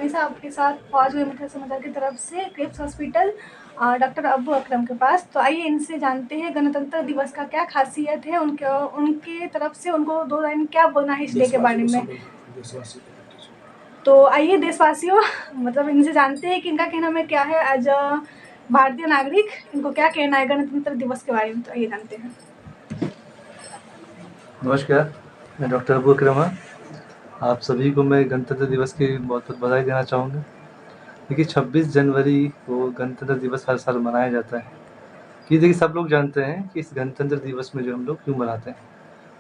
अनीसा आपके साथ पहुँच गई मिथिला समाचार की तरफ से क्रिप्स हॉस्पिटल डॉक्टर अब्बू अकरम के पास। तो आइए इनसे जानते हैं गणतंत्र दिवस का क्या खासियत है, उनके उनके तरफ से उनको दो लाइन क्या बोलना है इस डे के बारे में। तो आइए देशवासियों, मतलब इनसे जानते हैं कि इनका कहना में क्या है, एज अ भारतीय नागरिक इनको क्या कहना है गणतंत्र दिवस के बारे में। तो आइए जानते हैं। नमस्कार, मैं डॉक्टर अब्बू अकरम। आप सभी को मैं गणतंत्र दिवस की बहुत बहुत बधाई देना चाहूँगा। देखिए, 26 जनवरी को गणतंत्र दिवस हर साल मनाया जाता है। कि देखिए, सब लोग जानते हैं कि इस गणतंत्र दिवस में जो हम लोग क्यों मनाते हैं।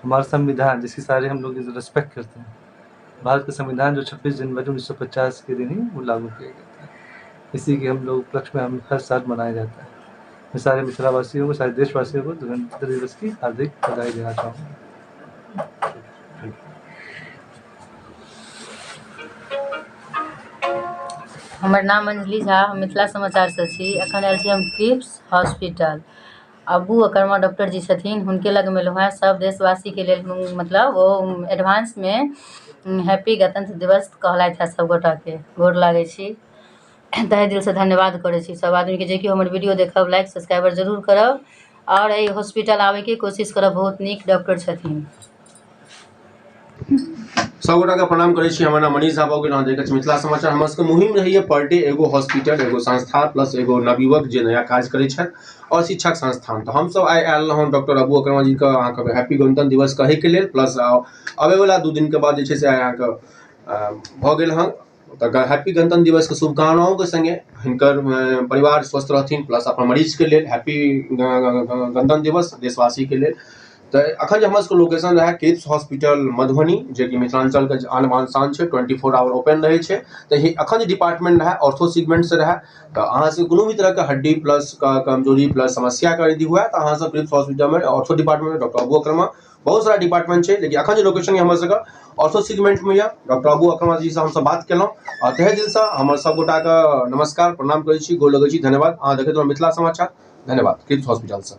हमारा संविधान, जिसकी सारे हम लोग रिस्पेक्ट करते हैं, भारत का संविधान जो 26 जनवरी 1950 के दिन ही वो लागू किया गया था, इसी के हम लोग उपलक्ष्य में हम हर साल मनाया जाता है। मैं सारे मिथिलावासियों को, सारे देशवासियों को गणतंत्र दिवस की हार्दिक बधाई देना चाहूँगा। हमर नाम अंजलि झा, हम मिथिला समाचारसँ छी। एखन आयल छी हम क्रिप्स हॉस्पिटल। अब्बू अकरमा डॉक्टर जी छथिन, हुनके लगमे एलहुँ हेँ। सभ देशवासीके लेल मतलब ओ एडवांसमे हैप्पी गणतंत्र दिवस कहलथि हेँ। सभ गोटाके गोर लागै छी, तहे दिलसँ धन्यवाद करै छी सभ आदमीके। जे कि हमर वीडियो देखब, लाइक सब्सक्राइबर जरूर करब आओर एहि हॉस्पिटल आबयके कोशिश करब। बहुत नीक डॉक्टर छथिन। सब गोटा के प्रणाम करै छी। हमर नाम मनीष झा भऽ गेल, अहाँ देखै छी मिथिला समाचार। हमर सबके मुहिम रहैए पर डे एगो हॉस्पिटल, एगो संस्था प्लस एगो नवयुवक जे नया काज करै छथि और शिक्षक संस्थान। तऽ हमसब आइ आयल रहौं डॉक्टर अबू अकरमा जी के अहाँके हैप्पी गणतंत्र दिवस कहैके लेल, प्लस आबैवला 2 दिन के बाद जे छै से आइ अहाँके भऽ गेल हँ। तऽ हैप्पी गणतंत्र दिवसके शुभकामनाओं के संगे हिनकर परिवार स्वस्थ रहथिन, प्लस अपन मरीजके लेल हैप्पी गणतंत्र दिवस देशवासीके लेल। तऽ अखन जे हमर सबके लोकेशन रहै क्रिप्स हॉस्पिटल मधुबनी, जेकि मिथिलाञ्चलके आन बान शान छै, 24 आवर ओपन रहै छै। तऽ अखन जे डिपार्टमेंट रहै ऑर्थो सेगमेंटसँ रहै। तऽ अहाँ सबके कोनो भी तरहके हड्डी प्लस कमजोरी प्लस समस्याके यदि हुए तऽ अहाँ सब क्रिप्स हॉस्पिटलमे ऑर्थो डिपार्टमेंट डॉक्टर अबू अकरमा, बहुत सारा डिपार्टमेंट छै, लेकिन अखन जे लोकेशन यऽ हमर सबके ऑर्थो सेगमेंटमे यऽ। डॉक्टर अबू अकरमा जी से हमसब बात केलहुँ आ तहे दिलसँ हमर सब गोटाके नमस्कार, प्रणाम करै छी, गोर लगै छी, धन्यवाद। अहाँ देखैत रहू मिथिला समाचार। धन्यवाद क्रिप्स हॉस्पिटलसँ।